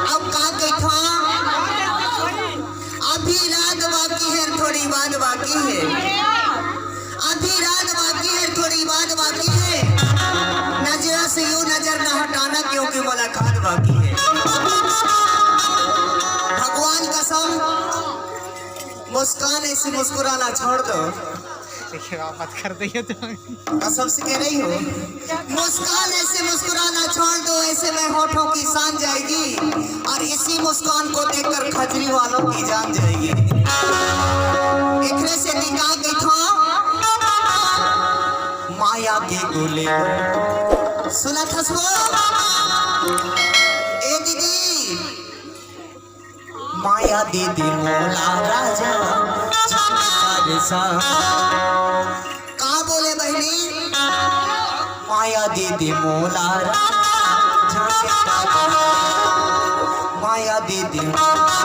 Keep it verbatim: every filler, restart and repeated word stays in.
अब का कहिथों? अभी रात बाकी है, थोड़ी बात बाकी है। अभी रात बाकी है, थोड़ी बात बाकी है। नजरा से यूं नजर ना हटाना, क्योंकि मुलाकात बाकी है। भगवान कसम, मुस्कान ऐसी मुस्कुराना छोड़ दो। देखिए, आप बात कर दीजिए तो। कसम से कह रही हूँ, मुस्कान ऐसे मुस्कुराना छोड़ दो, ऐसे में होठों की सान जाएगी और इसी मुस्कान को देखकर खजरी वालों की जान जाएगी। एकरे से निकाल के था माया के गोले। सुना था सो? ए दीदी, माया दीदी मोला राजा झंकार सा। का बोले बहनी? माया दीदी मोला राजा झंकार। माया दीदी मोला